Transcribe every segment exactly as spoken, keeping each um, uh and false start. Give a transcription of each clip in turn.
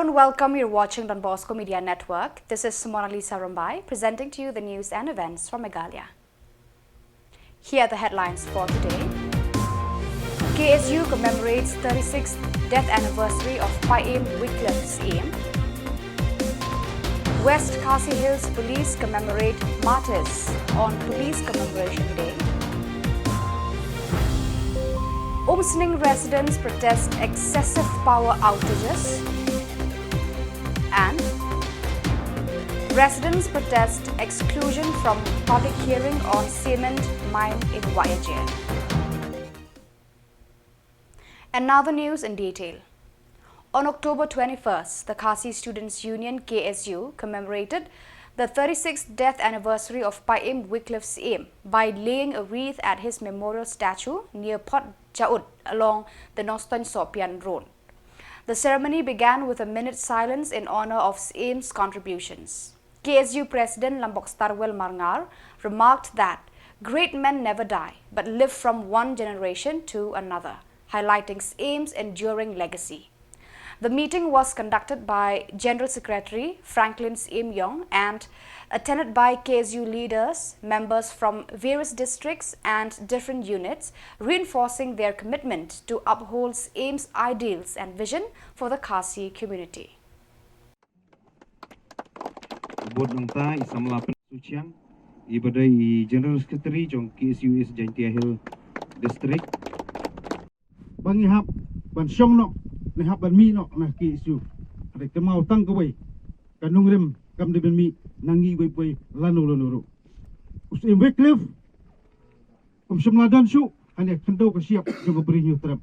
And welcome, you're watching Don Bosco Media Network. This is Mona Lisa Rumbai, presenting to you the news and events from Meghalaya. Here are the headlines for today. K S U commemorates thirty-sixth death anniversary of Paiem Wycliffe Syiem. West Khasi Hills Police commemorate martyrs on Police Commemoration Day. Umsning residents protest excessive power outages. And residents protest exclusion from public hearing on cement mine in Waiajer. And now the news in detail. On October twenty-first, the Khasi Students Union, K S U, commemorated the thirty-sixth death anniversary of Paiem Wycliffe Syiem by laying a wreath at his memorial statue near Port Jaud along the Nongstoiñ Sohpian Road. The ceremony began with a minute's silence in honor of Syiem contributions. K S U President Lambok Starwell Marngar remarked that great men never die, but live from one generation to another, highlighting Syiem enduring legacy. The meeting was conducted by General Secretary Franklin Syiem Yong and attended by K S U leaders, members from various districts and different units, reinforcing their commitment to uphold Syiem ideals and vision for the Khasi community. Bud nangta i samla Pynsuchiang, i ba dei i General Secretary jong K S U East Jaintia Hills District. Ba ngi hap ban shong noh, ngi hap ban mih noh na K S U. Hynrei ka maw tang kawei, ka nongrim kam dei ban mih na ngi wei wei lano lano ruh. U Syiem Wycliffe um shym la don shuh ha ne khyndew ka shyiap jong ka Bri Hynñiewtrep.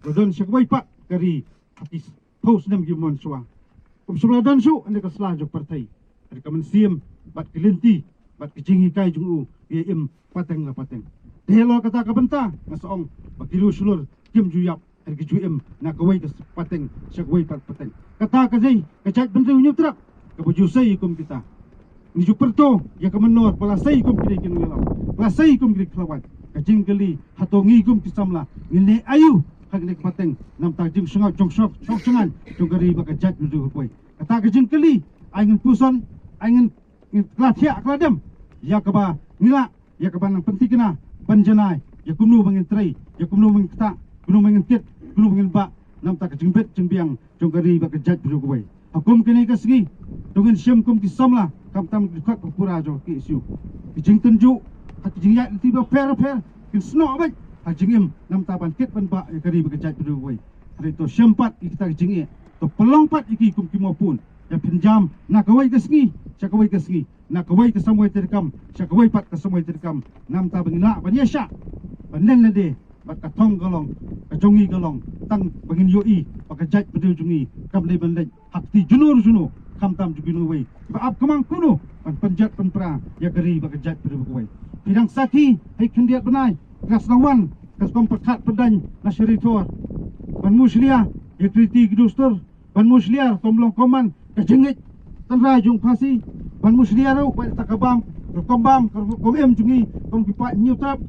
La don sha kawei pat ka ri ha ki phew snem ki mon shuwa. Um shym la don shuh ha ne ka sla jong pyrthei. Ha ne ka mynsiem bad ka lynti bad ka jinghikai jong u, ïa im pateng la pateng. Te halor kata ka bynta nga sa ong ba ki riew shlur kim ju ïap ha ne ka ju im na kawei ka pateng sha kawei pat pateng. Kata ka dei ka jaitbynriew Hynñiewtrep kaba ju sei kum kita. Ngi ju pyrto ïa ka mynnor ba la sei kum ki dei ki nongïalam, ba la sei kum ki dei ki khlawait. Ka jingkylli, hato ngi kum ki samla ngin leh aïu ha kane ka pateng, namar ka jingsngewsih jong shong shong shngaiñ jong ka ri bad ka jaitbynriew kawei. Kata ka jingkylli ai ngin puson, ai ngin, ngin kylla thiah kylla dem ïa kaba ngi lah, ïa kaba nang pynthikna ban janai ïa kumno ba ngin trei, ïa kumno ba ngin ktah, kumno ba ngin kit, kumno ba ngin bah namar ka jingbit jingbiang jong ka ri bad ka jaitbynriew kawei. Ha kum kane ka sngi, to ngin shim kum ki samla, khamtam ki dkhot ba pura jong ka K S U, ki jingtynjuh ha ki jingïaid lynti bapher bapher kin snoh beit ha jingim namar ban kit ban bah ïa ka ri bad ka jaitbynriew kawei. Hynrei to shim pat ïa kita ki jingeh, to pynlong pat ïa ki kum ki mawpun, ïa pynjam na kawei ka sngi sha kawei ka sngi, na kawei ka samoi treikam sha kawei pat ka samoi treikam, namar ba ngin lah ban ïashah ban len lade bad ka thong ka long ka jong ngi ka long tang ba ngin ïohi ba ka jaitbynriew jong ngi kam dei ban leit ha kti juno juno, khamtam jong kino wei ba ap khmat kumno ban pynjot pynpra ïa ka ri bad ka jaitbynriew kawei. Phi dang sakhi, hei khyndiat bnai ka sdang wan ka sdang pyrkhat pyndaiñ na shari thor ban mushlia ïa ki riti ki dustur, ban mushlia rukom long kum man ka jingngeit tynrai jong Khasi, ban mushlia ruh ba kata ka bam, rukom bam, rukom im jong ngi kum ki paid Hynñiewtrep.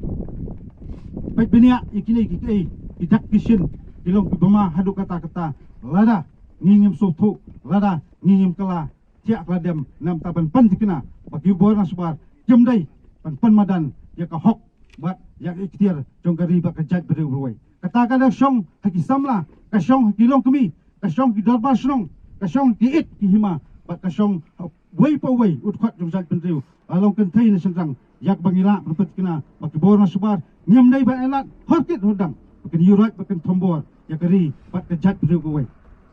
Peit bniah ïa kine ki, ki ei, ki dak ki shin ki long kiba ma haduh katta katta. Lada ngi ngim sngewthuh, lada ngi ngim kylla thiah kylla dem namar ban pynthikna ba ki bor na shabar kim dei ban pynmadan ïa ka hok bad ïa ka ikhtiar jong ka ri bad ka jaitbynriew kawei. Kata ka dei shong ha ki samla, ka shong ha ki longkmie, ka shong ki dorbar shnong, ka shong ki it ki hima bad ka shong ha uwei pa uwei u dkhot jong ka jaitbynriew. La long kynthei ne shynrang, ïa kaba ngi lah ban pynthikna ba ki bor na shabar ngim dei ban ailad hor kit hor dang ba kin ïuhroit ba kin thombor ïa ka ri bad ka jaitbynriew kawei.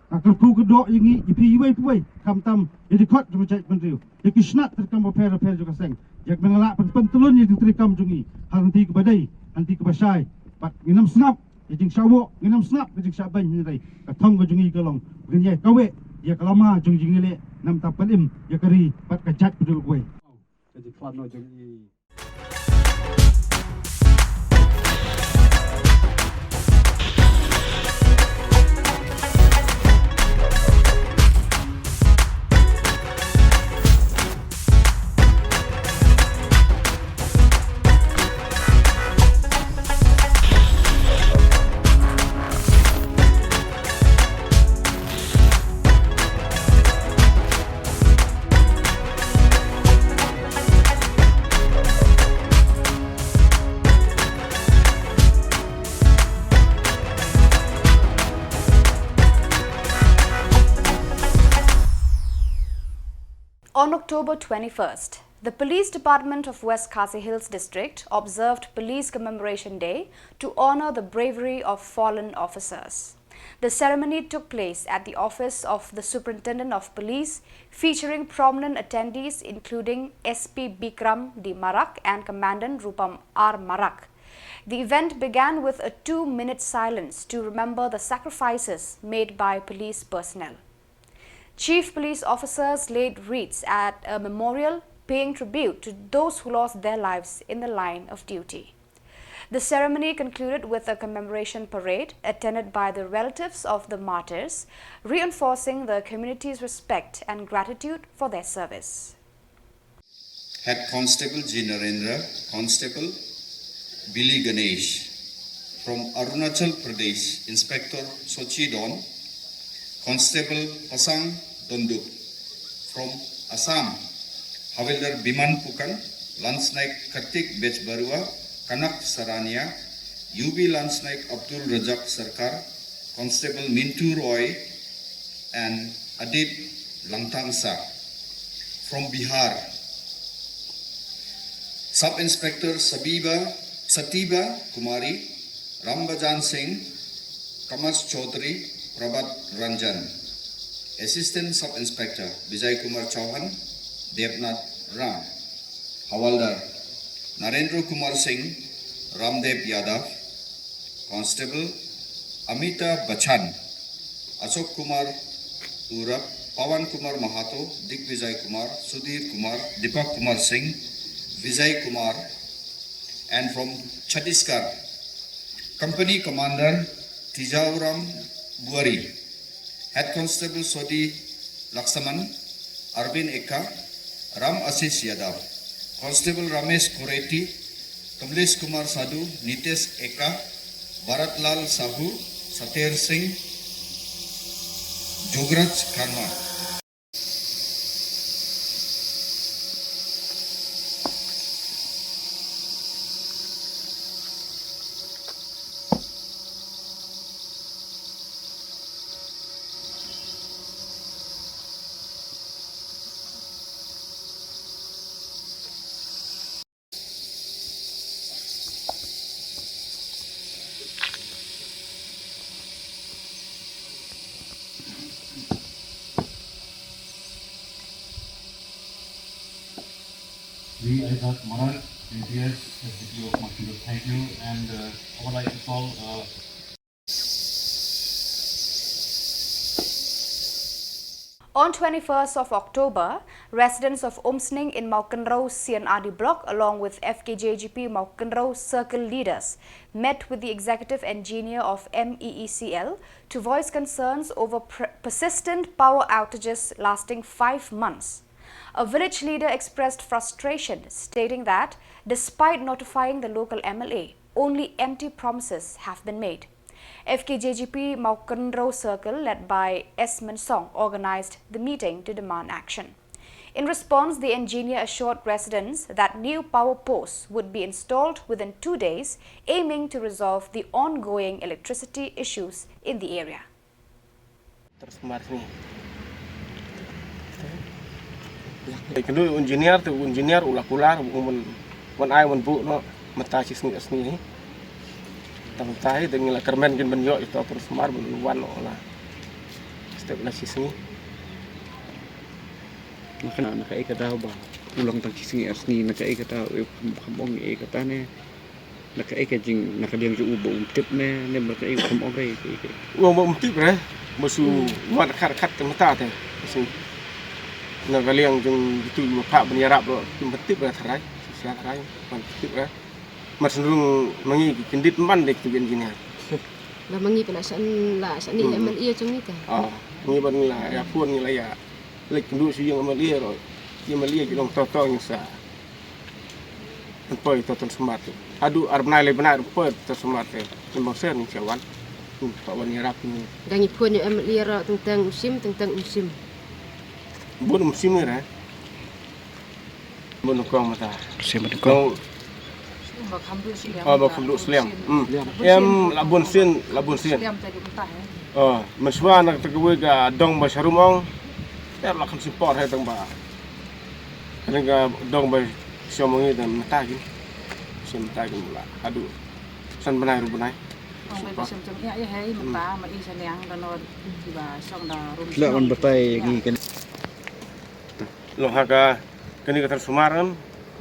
Nga kyrkhu kyrdoh ïa ngi, ïa phi iwei pa iwei, khamtam ïa ki dkhot jong ka jaitbynriew, ïa ki shnat treikam bapher bapher jong ka seng, ïa kaba ngin lah ban pyntreikam ïa ka jingtreikam jong ngi ha lynti kaba dei, ha lynti kaba shai. Bad ngin ym sngap ïa ka jingshah woh, ngin ym sngap ïa ka jingshah beiñ, hynrei ka thong ka jong ngi ka long ba ngin ïai kaweh ïa ka lama jong ka jingïaleh namar ban im ïa ka ri bad ka jaitbynriew kawei. Ka jingkhlad noh jong i. October twenty-first, the Police Department of West Khasi Hills District observed Police Commemoration Day to honor the bravery of fallen officers. The ceremony took place at the office of the Superintendent of Police, featuring prominent attendees including S P Bikram D Marak and Commandant Rupam R Marak. The event began with a two-minute silence to remember the sacrifices made by police personnel. Chief police officers laid wreaths at a memorial, paying tribute to those who lost their lives in the line of duty. The ceremony concluded with a commemoration parade attended by the relatives of the martyrs, reinforcing the community's respect and gratitude for their service. Head Constable G Narendra, Constable Billy Ganesh, from Arunachal Pradesh, Inspector Sochi Don, Constable Pasang Dondup, from Assam, Havildar Biman Pukan, Lance Naik Kartik Bechbarua, Kanak Sarania, U B Lance Naik Abdul Razak Sarkar, Constable Mintu Roy, and Adit Langtangsa. From Bihar, Sub Inspector Sabiba, Satiba Kumari, Rambajan Singh, Kamas Chaudhary, Prabhat Ranjan. Assistant Sub Inspector Vijay Kumar Chauhan, Devnath Ram. Havaldar Narendra Kumar Singh, Ramdev Yadav. Constable Amita Bachan, Ashok Kumar Urap, Pawan Kumar Mahato, Digvijay Kumar, Sudhir Kumar, Deepak Kumar Singh, Vijay Kumar, and from Chhattisgarh, Company Commander Tijauram Buari, Head Constable Sodhi Laksaman, Arvind Ekka, Ram Ashish Yadav, Constable Ramesh Koreti, Kamlesh Kumar Sadhu, Nitesh Ekka, Bharat Lal Sahu, Sater Singh, Jograj Karma. We, Isaac Marak, M P S, S D P O of Mawkynrew, thank you, and uh, I would like to call uh, On twenty-first of October, residents of Umsning in Mawkynrew C and R D block, along with F K J G P Mawkynrew circle leaders, met with the executive engineer of M E E C L to voice concerns over pr- persistent power outages lasting five months. A village leader expressed frustration, stating that despite notifying the local M L A, only empty promises have been made. F K J G P Mawkynrew Circle, led by S Mynsong, organized the meeting to demand action. In response, the engineer assured residents that new power posts would be installed within two days, aiming to resolve the ongoing electricity issues in the area. Transformer sini. Kynduh engineer te, engineer u la kular, u man, man ai man bu no, mynta shi sngi ar sngi. Tang tai de ngi la kyrmen kin ban ïoh ito transformer ban wan no la. Step la shi sngi. Naka, naka ïa kata ba u long tang shi sngi ar sngi, naka ïa kata, eh, kham, kham ong ïa kata ne. Naka ïa ka jing, naka liang jong u ba um tip ne, ne ba naka ïa u kham ong re, ïa ka. U ba um tip re, ba shu wan khat khat te mynta te. Ba shu naka liang jong itu ba phah ban ïarap lo, um tip re tharai, shisha tharai, ban tip re. Mar shu nung ma ngi ki kyndit man de kitu ki engineer. Ba ma ngi pynah shan la shan ni M L A jong ngi te. Ah, ngi ban ngi la ïa phone ngi la ïa. Leit kynduh sha ïing M L A ruh. Ïing M L A ki long to to ngi sa. Poi to transformer te. Haduh ar bnai lai bnai poi to transformer te. Ngi bang ser ngi sa wan. Hmm, to wan ïarap ngi. Ka ngi phone ïa M L A ruh teng teng um shim, teng teng um shim. Bun um shim ngi re. Bun kong mata. Sim bun kong. Oh, ba kham duh sliam. Hmm. Em la bun sien, la bun sien. Oh, mynshuwa na kata kawei ka dong ba sharum ong. Em la kham sim por hai tang ba. Kane ka dong ba shong ma ngi da mynta kin. Shong mynta kin la haduh san bnai ruh bnai. Ong ba shong jong ïa ïa hei mynta ma i shaniang da nod kiba shong da rum. La wan batai ngi kan. Long ha ka kane ka transformer kan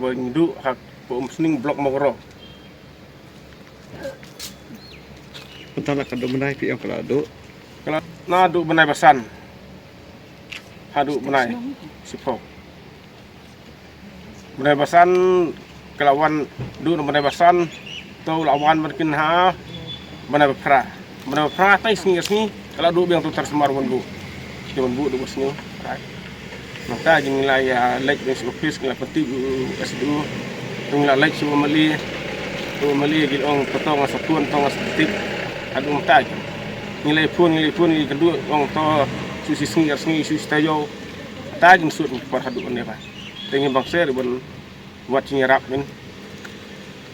ba ngi duh ha ka Umsning Block Mawkyrwat. Mynta la ka duh bnai phi ong ka la duh. Ka la na duh bnai ba san. Haduh bnai shiphew. Bnai ba san ka la wan duh na bnai ba san to la wan ban kin ha bnai ba phra. Bnai ba phra tai sngi sngi ka la duh biang to transformer wan buh. Ki wan buh duh ba sngi. Mynta jin ngi la ïa leit biang sha office ngi la pynti u S D O. Ngi la leit sha u M L A. U M L A ki ong to nga sa phone to nga sa tip. Haduh mynta jin ngi la phone ngi la phone ngi kynduh ong to shu shi sngi ar sngi shu shi taïew. Mynta jin sut ngi por haduh ne ba. Te ngi bang ser ban wat jingïarap min.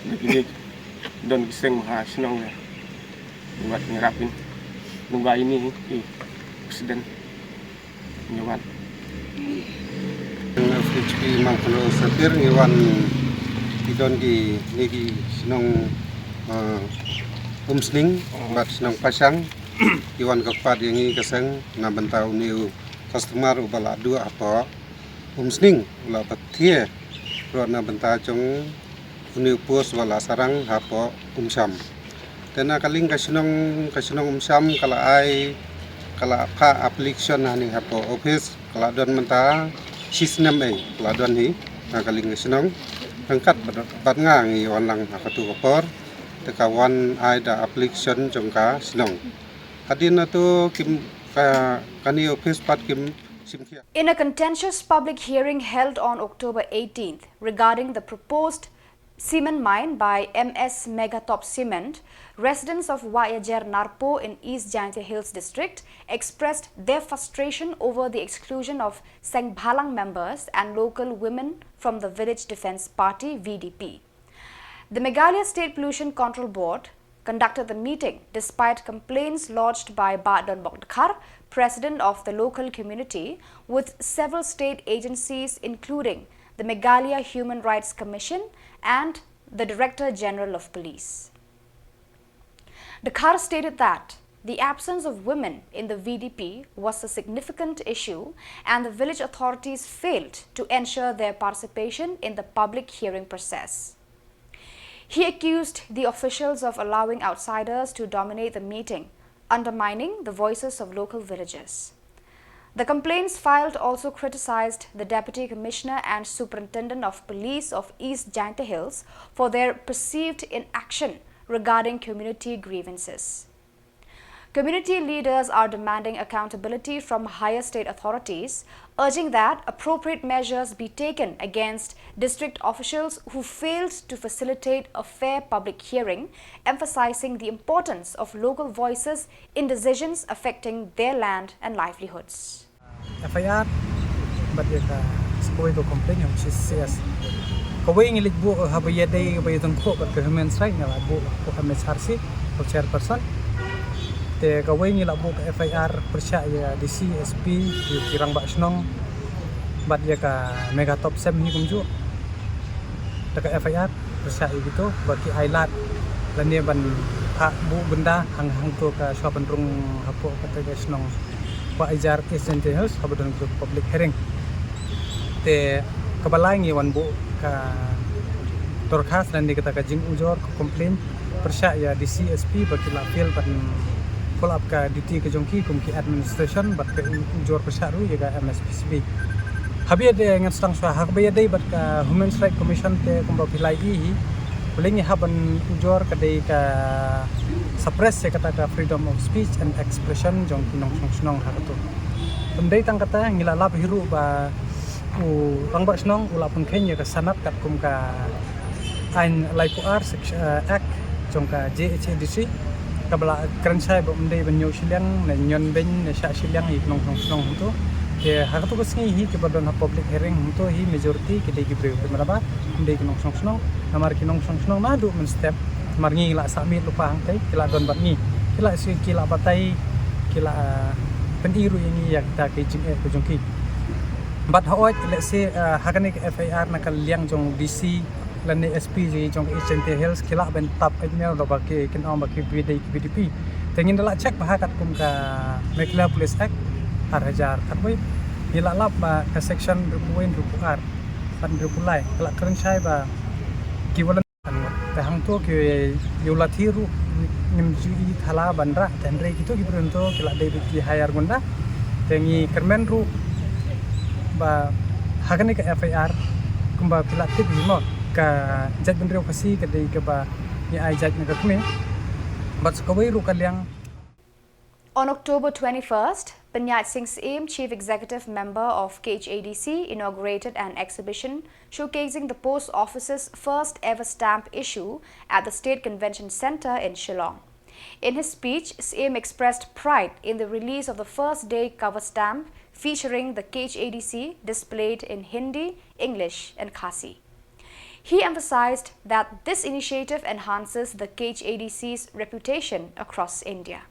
Dei ki don ki seng ha shnong ne. Wat jingïarap min. Nungga ini i president. Ngi wan. F H P Mangkhonroi Sapir ngi wan ki don ki ne ki shnong, ah, Umsning bad shnong Pashang. Ki wan ka pat ïa ngi ka seng na bynta une u customer uba la duh hapoh Umsning u la pathie rot na bynta jong une u post uba la sarang hapoh Umsham. Te na ka liang ka shnong, ka shnong Umsham ka la ai, ka la phah application hangne hapoh office, ka la don mynta shi snem ei ka la don hi na ka liang ka shnong. Ryngkat bad, bad nga ngi wan lang ha katu ka por. Te ka wan ai da application jong ka shnong. Hadien nangtu kim ka, kane office pat kim shim khia. In a contentious public hearing held on October eighteenth regarding the proposed cement mine by M S Megatop Cement, residents of Wahiajer Narpo in East Jaintia Hills District expressed their frustration over the exclusion of Seng Bhalang members and local women from the Village Defence Party, V D P. The Meghalaya State Pollution Control Board conducted the meeting despite complaints lodged by Bah Donbok Dkhar, president of the local community, with several state agencies including the Meghalaya Human Rights Commission and the Director General of Police. Dkhar stated that the absence of women in the V D P was a significant issue and the village authorities failed to ensure their participation in the public hearing process. He accused the officials of allowing outsiders to dominate the meeting, undermining the voices of local villagers. The complaints filed also criticized the Deputy Commissioner and Superintendent of Police of East Jaintia Hills for their perceived inaction regarding community grievances. Community leaders are demanding accountability from higher state authorities, urging that appropriate measures be taken against district officials who failed to facilitate a fair public hearing, emphasizing the importance of local voices in decisions affecting their land and livelihoods. F I R bad ïa ka sa kawei ka complaint ïa u C C S. Kawei ngi leit buh haba ïadei kaba ïadei khuh bad ka human rights ngi la buh ko M H R C ko chairperson. Te kawei ngi la buh ka F I R pyrshah ïa D C, S P, ïa ki rangbah shnong bad ïa ka Megatop Cement hi kumjuh. Da ka F I R pyrshah ïa kito ba ki ai lad lane ban phah buh bynda hang hangto ka shuwa ban rung hapoh kata ka shnong Wahiajer East Jaintia Hills haba don ka public hearing. Te kaba lai ngi wan buh ka dorkhas lane kata ka jingujor ka complaint pyrshah ïa D C, S P ba ki la fail ban follow up ka duty ka jong ki kum ki administration bad ka ujor pyrshah ruh ïa ka M S P C B. Haba ïadei ngan sdang shuwa haba ïadei bad ka Human Rights Commission te kumba phi la ïohi hi. Balei ngi hap ban ujor ka dei ka suppress ïa kata ka freedom of speech and expression jong ki nongshong shnong ha kato. Ym dei tang kata ngi la lap hi ruh ba u rangbah shnong u la pynkheiñ ïa ka sanad katkum ka aiñ laiphew ar sek-, eh, Act jong ka J H A D C kaba la kren shai ba ym dei ban ñiew shiliang ne ñion beiñ ne shah shiliang ïa ki nongshong shnong hangto. Te ha kato ka sngi hi kiba don ha public hearing hangto hi majority ki dei ki briew te mynta ba ym dei ki nongshong shnong. Namar ki nongshong shnong naduh mynstep namar ngi la sah miet lypa hangtei ki la don bad ngi ki la shu ki la batai ki la, eh, pyni ruh ïa ngi ïa kita ki jingeh ka jong ki. Bad hooid, let's say, uh, ha kane ka F I R na ka liang jong D C lane S P jong ka East Jaintia Hills ki lah ban tap email da ba ki kin ong ba ki B D, ki B D P. Te ngin da lah check ba ha katkum ka Meghalaya Police Act ar hajar khatwei, ngi lah lap ba ka section hynriewphew wei, hynriewphew ar bad hynriewphew lai ka lah kren shai ba ki volunteer. Te hangto ki ïa u lathi ruh ngim ju i thala ban rah, te hynrei kito ki briew to ki lah dei bad ki hire gunda. Te ngi kyrmen ruh ba ha kane ka F I R kumba phi lah tip hi mo, ka jaitbynriew Khasi ka dei kaba ngi ai jait na ka kmie. Bad sa kawei ruh ka liang. On October twenty-first, Pynïaid Singh Syiem, Chief Executive Member of K H A D C, inaugurated an exhibition showcasing the post office's first ever stamp issue at the State Convention Centre in Shillong. In his speech, Syiem expressed pride in the release of the first day cover stamp featuring the K H A D C displayed in Hindi, English, and Khasi. He emphasized that this initiative enhances the K H A D C's reputation across India.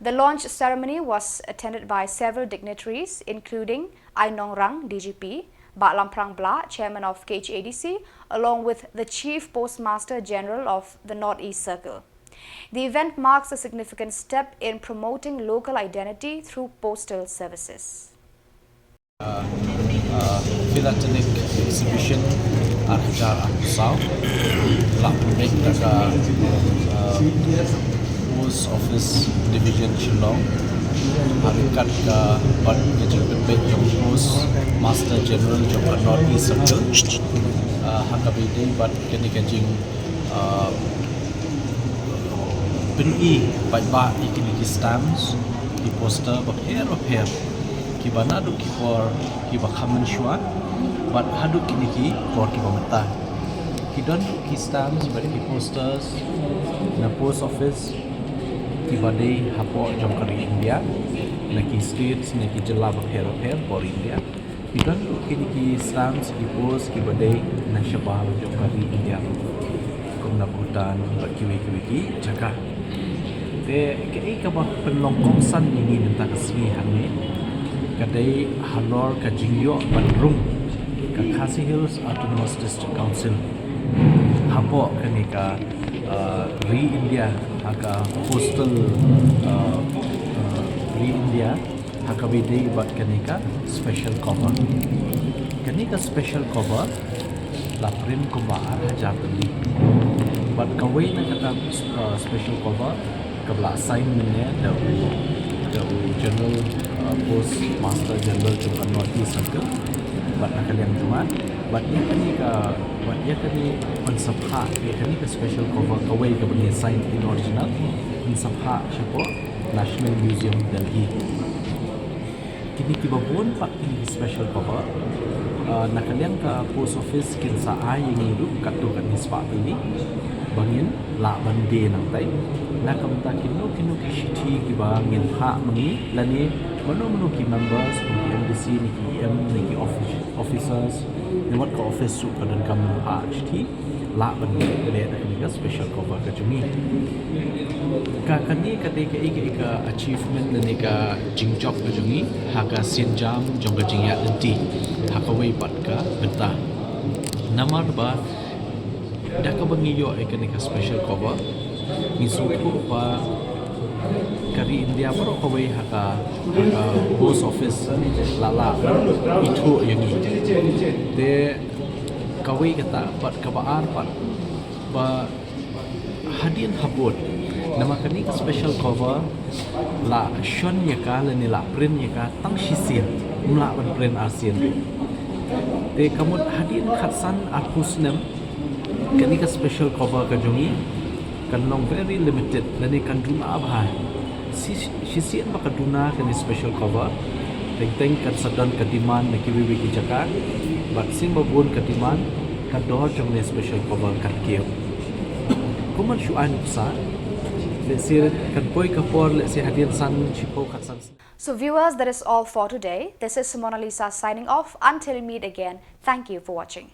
The launch ceremony was attended by several dignitaries, including Ai Nong Rang, D G P, Bah Lamphrang Blah, Chairman of K H A D C, along with the Chief Postmaster General of the Northeast Circle. The event marks a significant step in promoting local identity through postal services. Uh, philatelic exhibition ar hajar arphew saw la pynbeit da ka, uh, Post Office Division Shillong ha ryngkat ka bad ka jingpynbeit jong Postmaster General jong ka North East Circle, uh, ha kaba ïadei bad kane ka jing, uh, pyni paidbah ïa kine ki stamps, ki poster bapher bapher kiba naduh ki por kiba kham mynshuwa bad haduh kine ki por kiba mynta. Ki don ki stamps bad ki posters na post office kiba dei hapoh jong ka ri India, na ki states, na ki jylla bapher bapher hapoh ri India. Ki don ruh kine ki stamps, ki post kiba dei na shabar jong ka ri India, kum na Bhutan bad kiwei kiwei ki jaka. Te kaei kaba pynlong kongsan ïa ngi mynta ka sngi hangne ka dei halor ka jingïoh ban rung ka Khasi Hills Autonomous District Council hapoh kane ka, uh, ri India, ha ka postal, uh, uh, ri India, ha kaba ïadei bad kane ka special cover. Kane ka special cover la print kumba ar hajar tylli. Bad kawei na kata, uh, special cover kaba la sign mynne da u, da u General, uh, Postmaster General jong ka North East Circle. Bad na ka liang jong nga, bad ïa kane ka, bad ïa kane, ban sa phah ïa kane ka special cover kawei kaba ngi sign in original, ban sa phah shapoh National Museum, Delhi. Kine kiba bun pat kine ki special cover, uh, na ka liang ka post office kin sa ai ïa ngi ruh katto katne spah tylli ba ngin lah ban die nangtai. Na ka bynta kino kino ki shithi kiba ngin phah ma ngi lane mano mano ki members kum ki M D C ne ki E M ne ki office, officers, ne wat ka office ruh ka donkam ban phah shithi, lah ban leh da kane ka special cover ka jong ngi. Ka kane ka dei kaei kaei ka achievement lane ka jingjop ka jong ngi ha ka sienjam jong ka jingïaid lynti ha kawei pat ka bynta. Namar ba da kaba ngi ïoh ïa kane ka special cover, ngi sngewthuh ba ka ri India baroh kawei ha ka, ha ka post office la lah ithuh ïa ngi. Te kawei kata pat, kaba ar pat, ba hadien habud, namar kane ka special cover la shon ïa ka lane la print ïa ka tang shisien, ym lah ban print arsien. Te ka mut hadien khatsan arphew snem kane ka special cover ka jong ngi kan long very limited lane kan duna bha. Shi, shisien ba ka duna kane special cover, teng teng kan sa don ka demand na kiwei kiwei ki jaka, bad shisien ba bun ka demand, ka dor jong kane special cover kan kiew. Kumban shu ai nuksa, lehse kan poi ka por, lehse hadien san shiphew khatsan. So viewers, that is all for today. This is Mona Lisa signing off. Until we meet again, thank you for watching.